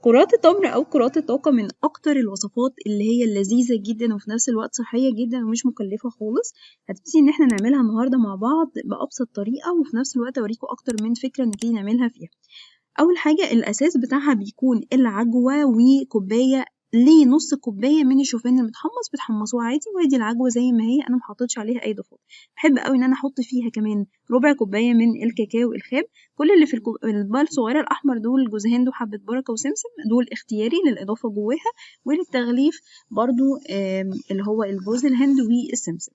كرات التمر أو كرات الطاقة من أكتر الوصفات اللي هي اللذيذة جدا وفي نفس الوقت صحية جدا ومش مكلفة خالص. هتبتدي إن احنا نعملها النهاردة مع بعض بأبسط طريقة، وفي نفس الوقت أوريكم أكتر من فكرة نبتدي نعملها فيها. أول حاجة الأساس بتاعها بيكون العجوة وكوباية لنص كوباية من الشوفان المتحمص، بتحمصوه عادي، وادي العجوه زي ما هي انا ما حطيتش عليها اي اضافات. بحب قوي ان انا احط فيها كمان ربع كوباية من الكاكاو الخام. كل اللي في البال الصغيرة الاحمر دول جوز هند وحبه بركة وسمسم، دول اختياري للاضافه جواها، وللتغليف برضو اللي هو الجوز الهند والسمسم.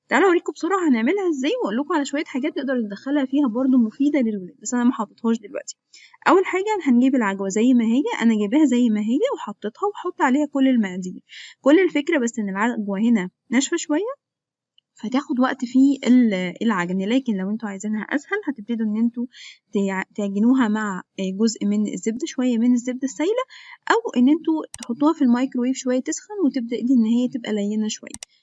تعالوا اوريكم بسرعة هنعملها ازاي واقول لكم على شوية حاجات نقدر ندخلها فيها برضو مفيدة للولاد، بس انا ما حطيتهاش دلوقتي. اول حاجة هنجيب العجوه زي ما هي، انا جايباها زي ما هي وحطيتها وحط عليها كل المقادير. كل الفكرة بس ان العجوه هنا ناشفة شوية فتاخد وقت في العجن، لكن لو انتوا عايزينها اسهل هتبتدوا ان انتوا تعجنوها مع جزء من الزبدة، شوية من الزبدة السايله، او ان انتوا تحطوها في الميكروويف شوية تسخن وتبدا ان هي تبقى لينه شوية.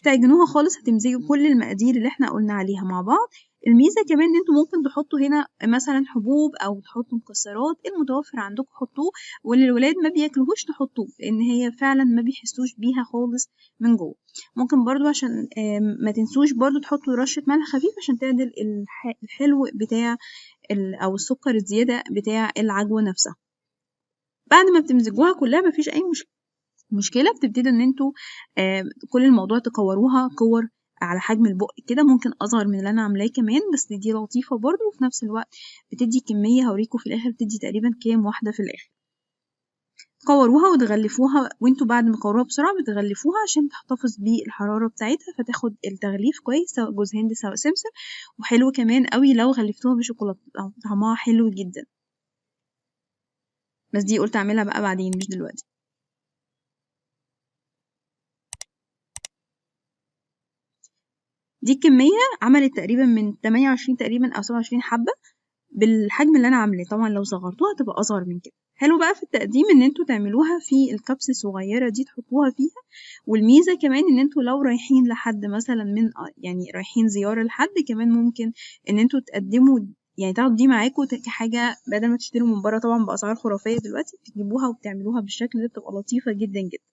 تعجنوها خالص، هتمزجوا كل المقادير اللي احنا قلنا عليها مع بعض. الميزة كمان ان انتوا ممكن تحطوا هنا مثلا حبوب او تحطوا مكسرات، المتوفر عندكم حطوه، واللي الولاد ما بياكلوهوش تحطوه، لان هي فعلا ما بيحسوش بيها خالص من جوه. ممكن برضو عشان ما تنسوش برضو تحطوا رشه ملح خفيف عشان تعدل الحلو بتاع او السكر الزيادة بتاع العجوه نفسها. بعد ما بتمزجوها كلها مفيش اي مشكلة، بتبتدوا ان انتوا كل الموضوع تكوروها كور على حجم البق كده، ممكن اصغر من اللي انا عاملاه كمان، بس دي لطيفة برضو، وفي نفس الوقت بتدي كمية هوريكم في الاخر بتدي تقريبا كام واحدة في الاخر. تكوروها وتغلفوها، وانتوا بعد ما تكوروها بسرعة بتغلفوها عشان تحتفظ بالحرارة بتاعتها، فتاخد التغليف كويس سواء جوز هند سواء سمسم. وحلو كمان قوي لو غلفتوها بشوكولاته، طعمها حلو جدا، بس دي قلت اعملها بقى بعدين مش دلوقتي. دي الكمية عملت تقريبا من 28 تقريبا أو 27 حبة بالحجم اللي أنا عاملاه، طبعا لو صغرتوها هتبقى أصغر من كده. حلو بقى في التقديم إن انتوا تعملوها في الكبس الصغيرة دي تحطوها فيها. والميزة كمان إن انتوا لو رايحين لحد مثلا من يعني رايحين زيارة لحد كمان ممكن إن انتوا تقدموا، يعني تاخدوا دي معاكم كحاجة بدل ما تشتروا من بره طبعا بأسعار خرافية دلوقتي، بتجيبوها وبتعملوها بالشكل ده، بتبقى لطيفة جدا جدا.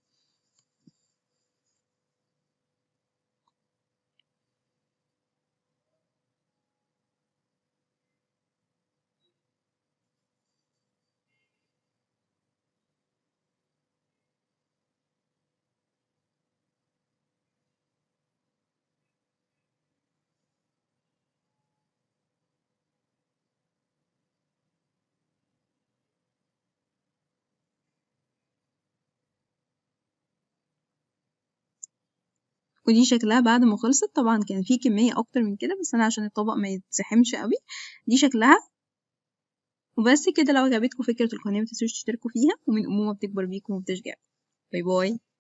ودي شكلها بعد ما خلصت، طبعا كان في كمية اكتر من كده بس انا عشان الطبق ما يتزحمش قوي دي شكلها. وبس كده. لو عجبتكم فكرة القناة ما تنسوش تشتركوا فيها، ومن أمومة بتكبر بيكم وبتشجعكم. bye bye.